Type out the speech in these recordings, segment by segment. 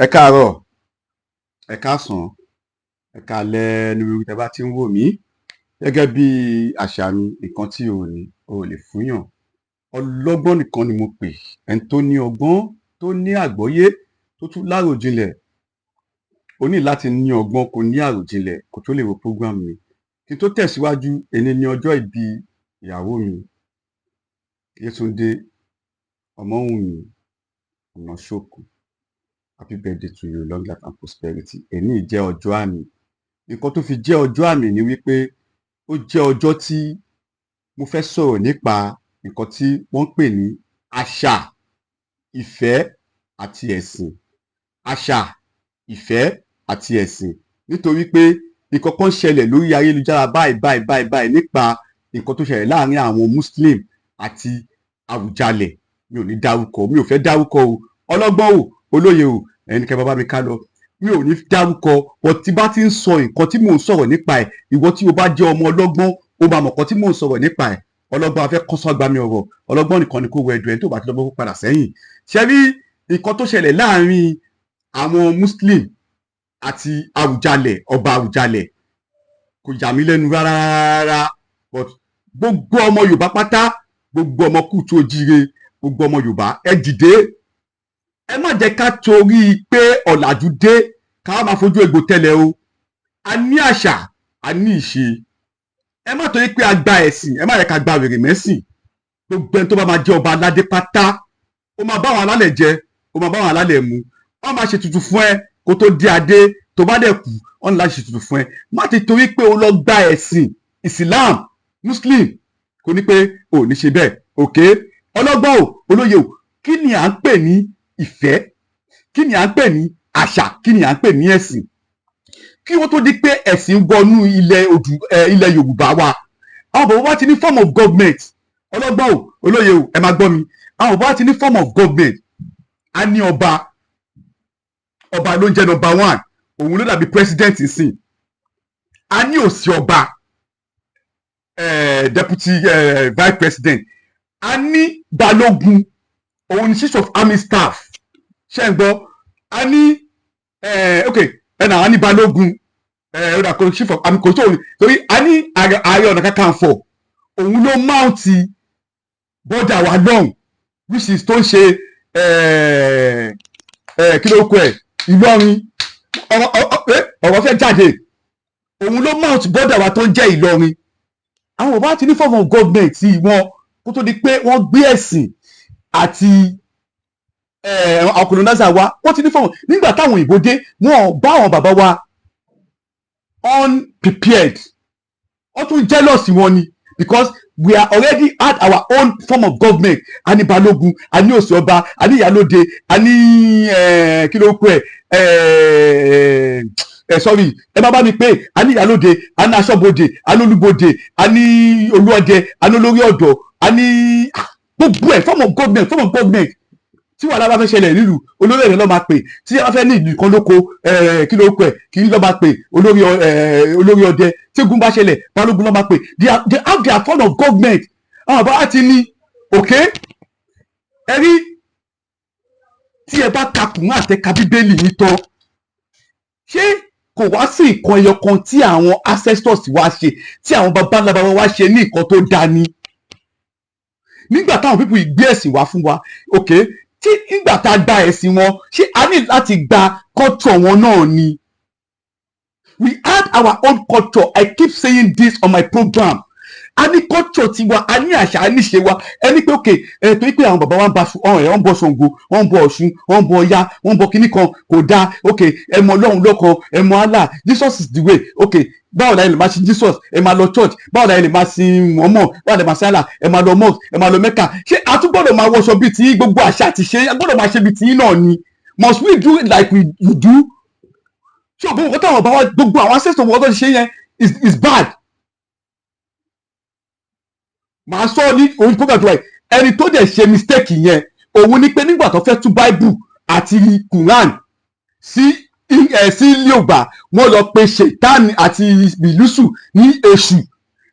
Ẹ káàárọ̀, ẹ káàsán, ẹ káalẹ́ níbi tẹ́ bá ti ń wò mí. Gẹ́gẹ́ bí àṣà mi, nǹkan tí o ò ní, o ò lè fúnyàn. Ọlọ́gbọ́n nìkan ni mo pè, ẹni tó ní ọgbọ́n, tó ní àgbọ́yé, tó tún láròjinlẹ̀. O ní láti ní ọgbọ́n, kó ní àròjinlẹ̀ kó tó lè wo program mi. Kí n tó tẹ̀síwájú, èní ni ọjọ́ ìbí ìyàwó mi, Yétúndé Ọmọ́wùnmí Ọ̀nàṣọ́kù. Happy birthday to you, long life and prosperity. Èní yìí jẹ́ ọjọ́ àmì. Nǹkan tó fi jẹ́ ọjọ́ àmì ni wípé ó jẹ́ ọjọ́ tí mo fẹ́ sọ̀rọ̀ nípa nǹkan tí wọ́n ń pè ní àṣà, ìfẹ́ àti ẹ̀sìn. Àṣà, ìfẹ́ àti ẹ̀sìn. Nítorí pé nǹkan kan ṣẹlẹ̀ lórí ayélujára báyìí báyìí báyìí báyìí nípa nǹkan tó ṣẹlẹ̀ láàrin àwọn Muslim àti Àwùjalẹ̀. Mi ò ní dárúkọ, mi ò fẹ́ dárúkọ o. Ọlọ́gbọ́n o, olóye o, ẹ̀yin ni kẹ́ bá bá mi ká lọ. Mi ò ní dárúkọ, but tí bá ti ń sọ nǹkan tí mò ń sọ̀rọ̀ nípa ẹ̀, ìwọ tí o bá jẹ́ ọmọ ọlọ́gbọ́n, o máa mọ̀ nǹkan tí mò ń sọ̀rọ̀ nípa ẹ̀. Ọlọ́gbọ́n a fẹ́ kọ́ sọ́gbà mi ọ̀rọ̀. Ọlọ́gbọ́n nìkan ni kó wọ ẹ̀dùn, ẹni tó bá ti lọ́gbọ́n kó padà sẹ́yìn. Ṣé rí nǹkan tó ṣẹlẹ̀ láàrin àwọn Muslim àti Àwùjalẹ̀, ọba Àwùjalẹ̀, kò yà mí lẹ́nu rárá rárá. But gbogbo ọmọ Yorùbá pátá, gbogbo ọmọ kùtù ojíire, gbogbo ọmọ Yorùbá, ẹ dìde. Ẹ má jẹ́ ká torí pé ọ̀làjú dé ká wá máa fojú egbò tẹ́lẹ̀ o. A ní àṣà, a ní ìṣe. Ẹ má torí pé a gba ẹ̀sìn, ẹ má yẹ ká gba wèrè mẹ́sìn. Gbogbo ẹni tó bá máa jẹ́ ọba aládé pátá, ó máa bá àwọn alálẹ̀ jẹ, ó máa bá àwọn alálẹ̀ mu. Wọ́n máa ṣètùtù fún ẹ kó tó dé adé. Tó bá dẹ̀ kú, wọ́n ní láti ṣètùtù fún ẹ. Má ti torí pé o lọ gba ẹ̀sìn Islam, Muslim, kò ní pé o ò ní ṣe bẹ́ẹ̀. Òkè ọlọ́gbọ́n o, olóye o, kí ni à ń pè ní ìfẹ́? Kí ni à ń pè ní àṣà? Kí ni à ń pè ní ẹ̀sìn? Kí wọ́n tó di pé ẹ̀sìn wọnú ilẹ̀ odù ẹ ilẹ̀ Yorùbá wa, àwọn bàbá wa ti ní form of government. Ọlọ́gbọ́n o, olóye o, ẹ máa gbọ́ mi. Àwọn bàbá wa ti ní form of government. A ní ọba. Ọba ló ń jẹ́ number one, òun ló dàbí president sìn. A ní òsì ọba, deputy, vice president. A ní balógun, òun ni chief of army staff. Ṣé ń gbọ́? A ní ok, ẹ nà, a ní balógun, ó dà kó chief of army kò tó òun, torí a ní Ààrẹ Ọ̀nà Kakanfò, òun ló mount border wa lọ́hùn, which is tó ń ṣe kí ló kọ ẹ̀, Ìlọrin. Ọ̀rọ̀ fẹ́ jáde. Òun ló mount border wa tó ń jẹ́ Ìlọrin. Àwọn bàbá ti ní form of government tí wọn kó tó di pé wọ́n gbé ẹ̀sìn àti àwọn colonizer wa. Wọ́n ti ní form nígbà táwọn òyìnbó dé. Wọ́n bá àwọn bàbá wa unprepared, wọ́n tún jealous wọn ni, because we are already had our own form of government. A ní balógun, a ní òsì ọba, a ní ìyálóde, a ní kí ló kọ ẹ ẹ ẹ sorry, ẹ má bá mi pé a ní ìyálóde, a ní aṣọ́bodè, a ní olúbodè, a ní olúọdẹ, a ní olórí ọ̀dọ́, a ní gbogbo ẹ̀. Form of government, form of government. Tí wàhálà bá fẹ́ ṣẹlẹ̀ nílùú, olórí ẹ̀rọ ló máa pè. Tí a bá fẹ́ ní ìlú kan lóko, kí ló kọ ẹ̀, kí ló máa pè? Olórí ọdẹ. Tí ogun bá ṣẹlẹ̀, balógun ló máa pè. They have their form of government. Àwọn bàbá ti ní òkè. Ẹ rí, tí ẹ bá ka Kùránì àtẹ̀ka Bíbélì yìí tán, ṣé kò wá sí nǹkan ẹyọ kan tí àwọn ancestors wa ṣe, tí àwọn baba ńlá baba wa ṣe ní nǹkan tó dáa ni nígbà táwọn people yìí gbé ẹ̀sìn wá fún wa? Ok, tí nígbà tá a gba ẹ̀sìn wọn, ṣé a ní láti gba culture wọn náà ni? We had our own culture. I keep saying this on my program. A ní culture tiwa, a ní àṣà, a ní ìṣe wa. Ẹni pé ok, ẹ torí pé àwọn bàbá wa ń ba ọ̀rẹ́, wọ́n ń bọ Ṣàngó, wọ́n ń bọ Ọ̀ṣun, wọ́n ń bọ Ọya, wọ́n ń bọ kinní kan, kò dáa. Ok, ẹ mọ Ọlọ́run lọ́kan, ẹ mọ Allah, Jesus is the way. Ok, báwo la ẹ lè máa sin Jesus? Ẹ máa lọ church. Báwo la ẹ lè máa sin Muhammad? Báwo la ẹ máa sin Allah? Ẹ máa lọ mosque, ẹ máa lọ Mecca. Ṣé a tún gbọ́dọ̀ máa wọṣọ bíi tí gbogbo àṣà àti ṣe a gbọ́dọ̀ máa ṣe bíi tí náà ni? Must we do like we you do? Ṣé ògbóǹ nǹkan táwọn bàbá wa, gbogbo àwọn ancestors wọn tó ṣe yẹn is bad? Màá sọ ní orí program tó wáyé. Ẹni tó dẹ̀ ṣe mistake yẹn, òun ni pé nígbà tó fẹ́ tú Bible àti Quran sí ẹ sí Yorùbá, wọ́n lọ pe Ṣètánì àti Bìlúsù ní èṣù.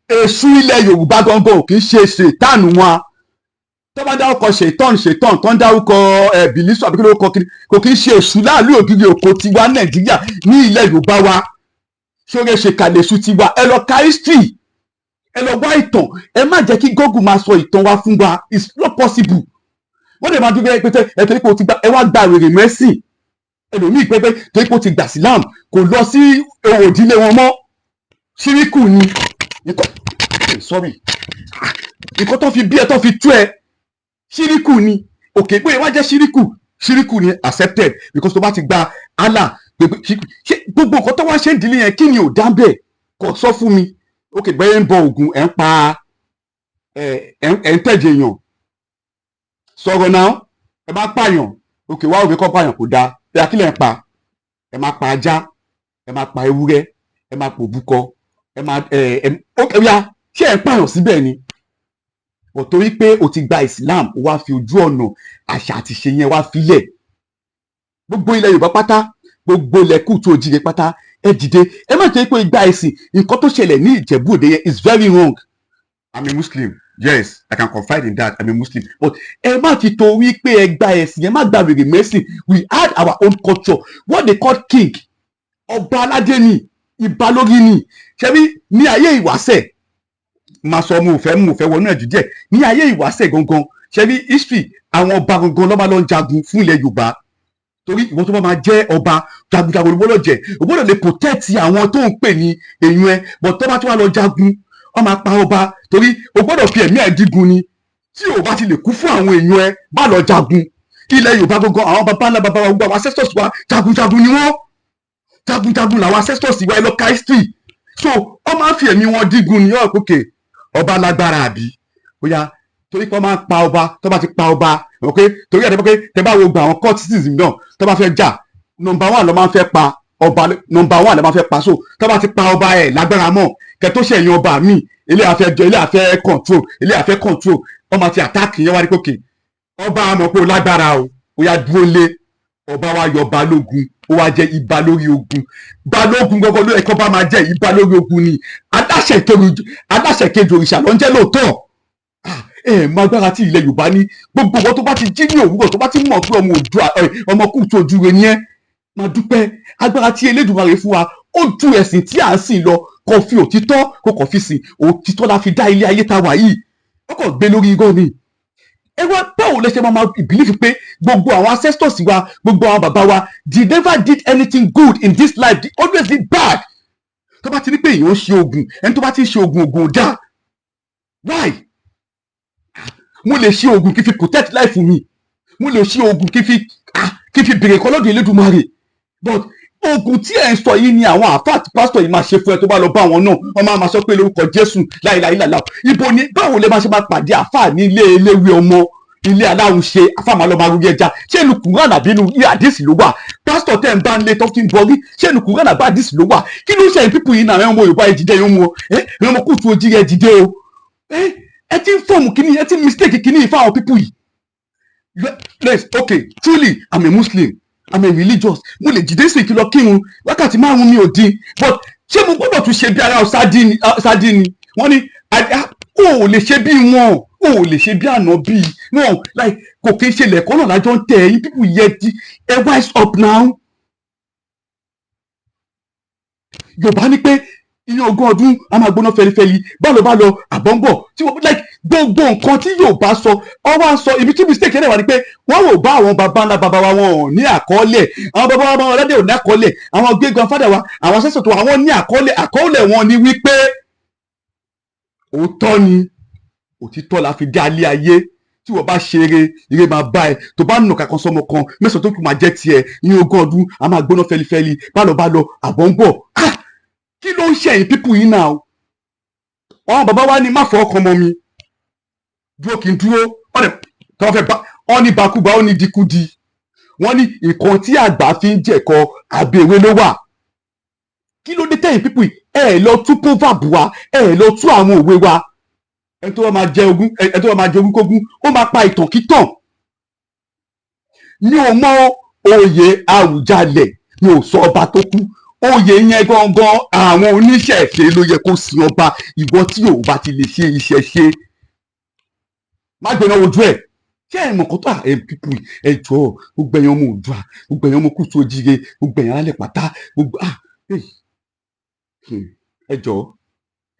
Èṣù ilẹ̀ Yorùbá gangan ò kì í ṣe ṣètánì wọn. Tó bá dárúkọ ṣètọ́n, ṣètọ́n tó ń dárúkọ ẹ̀ bìlísù àbí kí ló kọ kiri, kò kí ń ṣe èṣù láàlú ògiri òkò tiwa Nàìjíríà ní ilẹ̀ Yorùbá wa. Ṣóre ṣe kàlẹ́sù tiwa. Ẹ lọ ka history, ẹ lọ wá ìtàn. Ẹ má jẹ́ kí Google máa sọ ìtàn wa fún wa. It's not possible. Wọ́n lè máa dúró pé ẹ torí pé o ti gba, ẹ wá gba wèrè mẹ́sìn. Ẹlòmíì pé torí pé o ti gbà sílámù, kò lọ sí òdílé wọn mọ́. Ṣíríkù ni nǹkan, sorry, nǹkan tó fi bí ẹ, tó fi tú ẹ, ṣíríkù ni. Òkè pé wá jẹ́ ṣíríkù, ṣíríkù ni accepted, because tó bá ti gba Allah, ṣé gbogbo nǹkan tó wá ṣe ń dílé yẹn, kí ni ò dá bẹ́ẹ̀? Kò sọ fún mi. Òkè bẹ́ẹ̀ ń bọ Ògún, ẹ̀ ń pa ẹ̀, ń tẹ̀jẹ̀ èèyàn. Sọ̀rọ̀ náà, ẹ bá pààyàn. Òkè wá òwe kọ́ pààyàn kò dáa. Ẹ akílẹ̀ ń pa, ẹ máa pa ajá, ẹ máa pa ewúrẹ́, ẹ máa pò búkọ, ẹ máa ẹ ẹ ó ya. Ṣé ẹ ń pààyàn síbẹ̀ ni? Ọ̀ torí pé o ti gba Islam, o wá fi ojú ọ̀nà àṣà àti ìṣe yẹn wá filẹ̀. Gbogbo ilẹ̀ Yorùbá pátá, gbogbo ilẹ̀ kùtù òjìrè pátá, ẹ dìde. Ẹ má jẹ́ pé igba ẹ̀sìn. Nǹkan tó ṣẹlẹ̀ ní Ìjẹ̀bú Òde yẹn is very wrong. I'm a Muslim, yes, I can confide in that. I'm a Muslim, but ẹ má ti torí pé ẹ gba ẹ̀sìn, ẹ má gba wèrè mẹ́sìn. We had our own culture. What they call king, ọba aládé ni, ìbà lórí ni. Ṣebí ní ayé ìwáṣẹ̀, máa sọ, mo fẹ́ wọnú ẹ̀jú díẹ̀. Ní ayé ìwáṣẹ̀ gangan, ṣebí history, àwọn ọba gangan ló máa lọ ń jagun fún ilẹ̀ Yorùbá, torí ìwọ tó bá máa jẹ́ ọba, jagunjagun ló gbọ́dọ̀ jẹ́. O gbọ́dọ̀ lè protect àwọn tó ń pè ní èèyàn ẹ. But tó bá tó wà lọ jagun, wọ́n máa pa ọba, torí o gbọ́dọ̀ fi ẹ̀mí ẹ̀ dígun ni. Tí o bá ti lè kú fún àwọn èèyàn ẹ, bá lọ jagun. Ilẹ̀ Yorùbá gangan, àwọn baba ńlá baba wa, gbogbo àwọn ancestors wa, jagunjagun ni wọ́n. Jagunjagun làwọn ancestors wa. Ẹ lọ ka history. So wọ́n máa ń fi ẹ̀mí wọn dígun ni. Ọ̀pọ̀ òkè ọba lágbára àbí bóyá torí pé wọ́n máa ń pa ọba. Tó bá ti pa ọba, ok, torí ẹ̀ pé tẹ bá wo gba àwọn cultism náà, tó bá fẹ́ jà, number one ló máa ń fẹ́ pa ọba, number one ló máa ń fẹ́ pa. So tó bá ti pa ọba, ẹ̀ lágbára mọ́ kẹ tó ṣẹ̀yìn ọba míì. Ilé àfẹ́ jẹ, ilé àfẹ́ control, ilé àfẹ́ control. Wọ́n máa ti attack yẹn wá ní kókè ọba àmọ́ pé ó lágbára o, ó yá dúró lé ọba wa. Yọ balógun, ó wá jẹ́ ibà lórí ogun. Balógun gbogbo ló ẹ̀kọ́ bá máa jẹ́ ibà lórí ogun ni. Aláṣẹ kejì òrìṣà ló ń jẹ́ lóòótọ́. Ẹ mọ agbára tí ilẹ̀ Yorùbá ní. Gbogbo wọn tó bá ti jí ní òwúrọ̀, tó bá ti mọ̀ pé ọmọ Oòduà, ọmọ kùtù ojúre ni ẹ, máa dúpẹ́. Agbára tí Elédùmarè fún wa, ó ju ẹ̀sìn tí à ń sìn lọ. Kò fi òtítọ́, kò kàn fi sìn òtítọ́ la fi dá ilé ayé tá a wà yìí. Ó kàn gbé lórí irọ́ ni. Ẹ wá, báwo lẹ ṣe máa believe pé gbogbo àwọn ancestors wa, gbogbo àwọn bàbá wa, they never did anything good in this life? They always did bad. Tó bá ti ní pé èèyàn ń ṣe oògùn, ẹni tó bá ti ń ṣe oògùn, oògùn ò dáa. Why? Mo lè ṣe oògùn kí n fi protect life mi. Mo lè ṣe oògùn kí n fi bèrè kọ́ lọ́dọ̀ Elédùmarè. But oògùn tí ẹ̀ ń sọ yìí ni àwọn àáfàá àti pásítọ̀ yìí máa ṣe fún ẹ. Tó bá lọ bá wọn náà, wọ́n máa máa sọ pé lórúkọ Jésù, láìláìláìlá. Ibo ni, báwo lè máa ṣe máa pàdé àáfàá ní ilé eléwé ọmọ, ilé aláhùn ṣe? Àáfàá máa lọ máa rúrí ẹja. Ṣé inú Kùránì àbí inú àdìsí ló wà? Pásítọ̀ tẹ́ ń bá ń lé tó fi ń bọrí, ṣé inú Kùránì àbí àdìsí ló wà? Kí ló ṣe people yìí náà? Ẹ̀ ọmọ Yorùbá, ẹ dìde. Ẹ̀ ọmọ ẹ̀ ọmọ kùtù ojí, ẹ dìde o. Ẹ ti ń form kíní, ẹ ti ń mistake kíní yìí fáwọn people yìí. Yes, okay, truly I'm a Muslim, I'm a religious. Mo lè jìde sí ìkìlọ̀ kírun wákàtí 5, mi ò dín. But ṣé mo gbọ́dọ̀ tún ṣe bí ara ṣáàdì ni? Wọ́n ní o ò lè ṣe bí wọn, o ò lè ṣe bí àná bí wọn. Like, kò kí n ṣe lẹ̀kọ́ náà lájọ́ ń tẹ̀ ẹ̀yin people yẹ di. Ẹ wise up now. Yorùbá ní pé iye ogún ọdún a máa gbóná fẹlifẹli, báwo bá lọ àbọ̀ ń bọ̀ tí wọ́n like gbogbo nǹkan tí Yorùbá sọ, ọ wá sọ. Ibi tí mistake yẹn wà ní pé wọ́n ò bá àwọn baba ńlá baba wa, wọn ò ní àkọọ́lẹ̀. Àwọn baba wa ọlọ́dẹ ò ní àkọọ́lẹ̀. Àwọn great grandfather wa, àwọn ancestors tó àwọn ní àkọọ́lẹ̀. Àkọọ́lẹ̀ wọn ni wípé òótọ́ ni, òtítọ́ la fi dá ilé ayé. Tí wọ́n bá ṣe eré, eré máa bá ẹ. Tó bá nù kankan sọmọ kan, mẹ́sàn-án tó kù máa jẹ́ tiẹ̀. Ní ogún ọdún a máa gbóná fẹlifẹli, bá lọ bá lọ, àbọ̀ ń bọ̀. Ah, kí ló ń ṣe ẹ̀yin people yìí náà? Àwọn bàbá wa ní má fọ ọkàn mọ́ mi, dúró kí n dúró. Ọ̀nà tí wọ́n fẹ́ bá wọ́n ní bakúba, ó ní dikúdi. Wọ́n ní nǹkan tí àgbà fi ń jẹ̀kọ, abẹ́ ewé ló wà. Kí ló dé tẹ̀yìn people yìí? Ẹ lọ tú proverb wa, ẹ lọ tú àwọn òwe wa. Ẹni tó bá máa jẹ ogún, ẹni tó bá máa jẹ ogún kógún, ó máa pa ìtàn kítàn. Mi ò mọ oyè Àwùjalẹ̀, mi ò sọ ọba tó kú. Oyè yẹn gangan, àwọn oníṣẹ̀ṣe ló yẹ kó sin ọba. Ìwọ tí ò bá ti lè ṣe ìṣẹ̀ṣe, má gbéná wojú ẹ̀. Ṣé ẹ mọ̀ kó tó ẹ people, ẹ jọ̀ọ́, gbogbo ẹ̀yin ọmọ Oòduà, gbogbo ẹ̀yin ọmọ kùtù ojíire, gbogbo ẹ̀yin alálẹ̀ pátá, gbogbo ẹ jọ̀ọ́,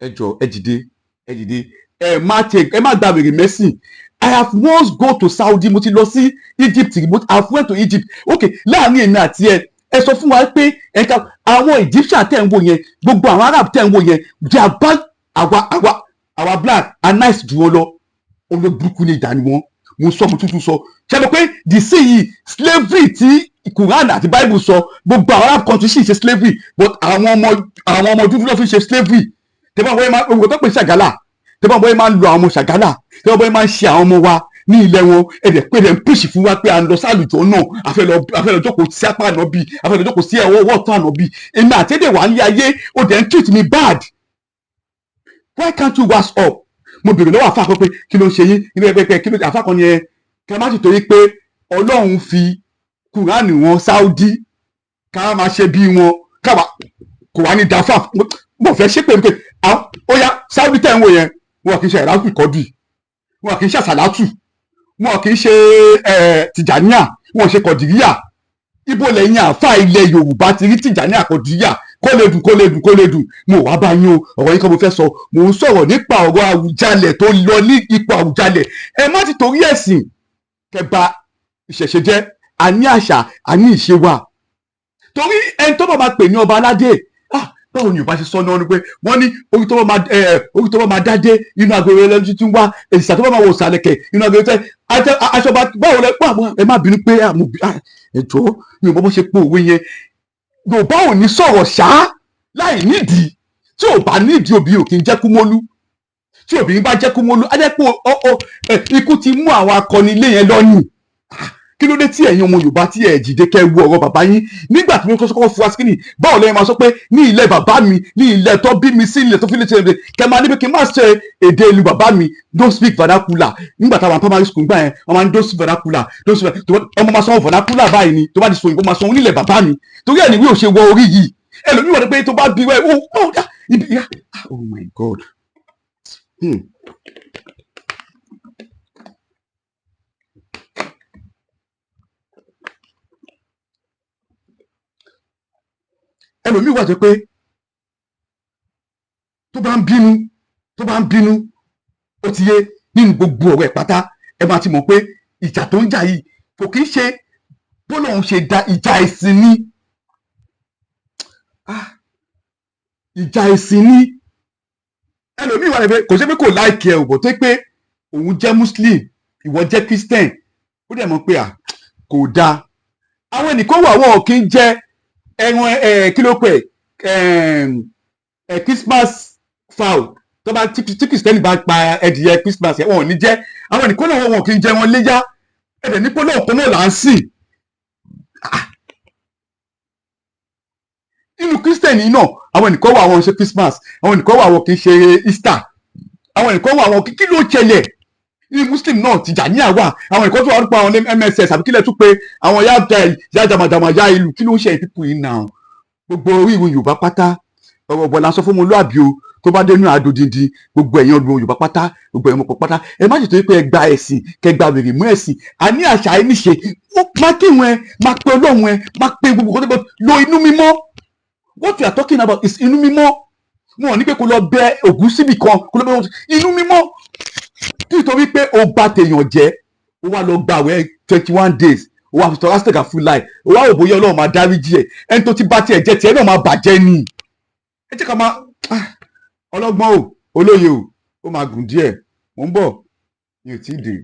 ẹ jọ̀ọ́, ẹ dìde, ẹ dìde. Ẹ má tẹ, ẹ má gba wèrè mẹ́sìn. I have once go to Saudi, mo ti lọ sí Egypt, mo I have went to Egypt. Okay, láàrin èmi àti ẹ, ẹ sọ fún wa pé ẹ̀ka àwọn Egyptian tẹ̀ ń wò yẹn, gbogbo àwọn Arab tẹ̀ ń wò yẹn, they are bad. Àwa black are nice jù wọn lọ. Olórí burúkú ní ìdá ni wọn. Mo sọ, mo tuntun sọ, ṣe mọ̀ pé the sí yìí, slavery tí Quran àti Bible sọ, gbogbo àwọn Arab country sì ṣe slavery, but àwọn ọmọ dúdú ló fi ṣe slavery. Tẹ́fọ́n bóyá máa gbogbo tó pè ṣàgálà, tẹ́fọ́n bóyá máa ń lo àwọn ọmọ ṣàgálà, tẹ́fọ́n bóyá máa ń ṣe àwọn ọmọ wa ní ilẹ̀ wọn. Ẹ̀dẹ̀ pé ẹ̀dẹ̀ ń pèsè fún wa pé à ń lọ sálùjọ náà, àfẹ́ lọ jókòó sí apá ànábì, àfẹ́ lọ jókòó sí ẹ̀wọ́ ọwọ́ ọ̀tún ànábì. Èmi àtẹ́dẹ̀ wà ní ayé, ó dẹ̀ ń treat me bad. Why can't you wise up? Mo bèrè lọ́wọ́ àfa kan pé kí ló ń ṣe yín kí ló ń pẹ́ kí ló àfa kan yẹn kí a má sì torí pé Ọlọ́run fi Kùránì wọn Sáúdí, ká máa ṣe bí wọn, káwa kò wá ní dáfà. Mo fẹ́ ṣépè pé ó yá, Sáúdí tẹ̀ ń wò yẹn, wọn kì í ṣe ìrákù kọ́dù, wọn kì í ṣe àsàlátù, wọn kì í ṣe Tìjàníà, wọn ṣe Kọ̀dìríyà. Ibo lẹ́yìn àáfà ilẹ̀ Yorùbá ti rí Tìjàníà, Kọ̀dìríyà? Kó lè dùn, kó lè dùn, kó lè dùn. Mo wá bá yín o, ọ̀rọ̀ yìí kan mo fẹ́ sọ. Mò ń sọ̀rọ̀ nípa ọ̀rọ̀ Àwùjalẹ̀ tó lọ ní ipò Àwùjalẹ̀. Ẹ má ti torí ẹ̀sìn kẹba ìṣẹ̀ṣe jẹ́. A ní àṣà, a ní ìṣe wa. Torí ẹni tó bá máa pè ní ọba aládé, ah, báwo ni Yorùbá ṣe sọ náà ni pé wọ́n ní orí tó bá máa dádé, inú agolo ẹlẹ́nu tuntun wá. Èsì tó bá máa wò sàlẹ̀kẹ̀, inú agolo tẹ aṣọ bá. Báwo lẹ pọ̀? Ẹ má bínú pé ẹ jọ̀ọ́, mi ò mọ bó ṣe pé òwe yẹn. Yorùbá ò ní sọ̀rọ̀ ṣá láì nídìí. Tí ò bá nídìí, òbí ò kì í jẹ́ kúmólú. Tí obìnrin bá jẹ́ kúmólú, á jẹ́ pé ikú ti mú àwọn akọni ilé yẹn lọ́yìn. Kí ló dé tí ẹ̀yin ọmọ Yorùbá tí ẹ̀ jìde kẹ́ wo ọ̀rọ̀ bàbá yín nígbà tí wọ́n kọ́kọ́ fura sí? Ni báwo lẹ́yìn máa sọ pé ní ilẹ̀ bàbá mi, ní ilẹ̀ tó bí mi sí, ilẹ̀ tó fi lè ṣe èdè, kẹ́ máa níbi kí n má ṣe èdè ìlú bàbá mi? Don't speak vernacular. Nígbà táwọn primary school gbà yẹn, wọ́n máa ń don't speak vernacular, don't speak. Ọmọ máa sọ vernacular báyìí ni. Tó bá ti sọ òyìnbó, máa sọ onílẹ̀ bàbá mi. Torí ẹ̀ ní wí ò ṣe wọ orí yìí. Ẹlòmíì wọ́n pé tó bá bí wẹ́, oh ibi, oh my God. Ẹlòmíì wà tó pé tó bá ń bínú, tó bá ń bínú, ó ti yé nínú gbogbo ọ̀rọ̀ ẹ̀ pátá. Ẹ máa ti mọ̀ pé ìjà tó ń jà yìí kò kí ń ṣe bọ́lá òun ṣe da. Ìjà ẹ̀sìn ni. Ah, ìjà ẹ̀sìn ni. Ẹlòmíì wà lẹ́fẹ̀ẹ́, kò ṣe pé kò like ẹ ò bọ̀, tó pé òun jẹ́ Muslim, ìwọ jẹ́ Christian, ó dẹ̀ mọ̀ pé à kò dáa. Àwọn ẹnìkan wà, wọn kì í jẹ ẹran ẹ, kí ló pẹ ẹ, Christmas fowl. Tó bá tí Christian bá pa ẹdìyẹ Christmas ẹ, wọn ò ní jẹ. Àwọn ẹnìkan náà, wọn kì í jẹ wọn léyà. Ẹdẹ ní pọlọ ọ̀kan náà là ń sìn. Ah. Nínú Christian yìí náà, àwọn ẹnìkan wà, wọn ṣe Christmas. Àwọn ẹnìkan wà, wọn kì í ṣe Easter. Àwọn ẹnìkan wà, wọn kí ló ṣẹlẹ̀? Ní Muslim náà, Tìjàníyà wà. Àwọn ẹnìkan tó wà nípa àwọn MSS, àbí kílẹ̀ tún pé àwọn yá yá jàmàjàmà yá ìlú. Kí ló ń ṣe ìpípù yìí náà? Gbogbo orí ìwé Yorùbá pátá, ọ̀rọ̀ ọ̀bọ̀ la sọ fún ọmọlúàbí o, tó bá dénú àdó díndín. Gbogbo ẹ̀yin ọdún Yorùbá pátá, gbogbo ẹ̀yin ọmọ pátá, ẹ má ṣètò pé ẹ gba ẹ̀sìn, kẹ gba wèrè mú ẹ̀sìn. A ní àṣà ẹ níṣe. Má kírun ẹ, má pe Ọlọ́run ẹ, má pe gbogbo kọ́tẹ́ bọ́ lo inú mímọ́. What we are talking about is inú mímọ́. Wọn ò ní pé kó lọ bẹ Ògún síbì kan, kó lọ bẹ inú mímọ́. Nítorí pé o bà tèèyàn jẹ́, ó wá lọ gbààwẹ̀ 21 days, ó wá fi tọ́lá sítẹ̀gà fún láì, ó wá wò bóyá Ọlọ́run máa dáríjì ẹ̀. Ẹni tó ti bá tiẹ̀ jẹ́, tiẹ̀ náà máa bàjẹ́ ni. Ẹ jẹ́ ká máa ọlọ́gbọ́n o, olóye o. Ó máa gùn díẹ̀. Mò ń bọ̀, mi ò tí ì dé.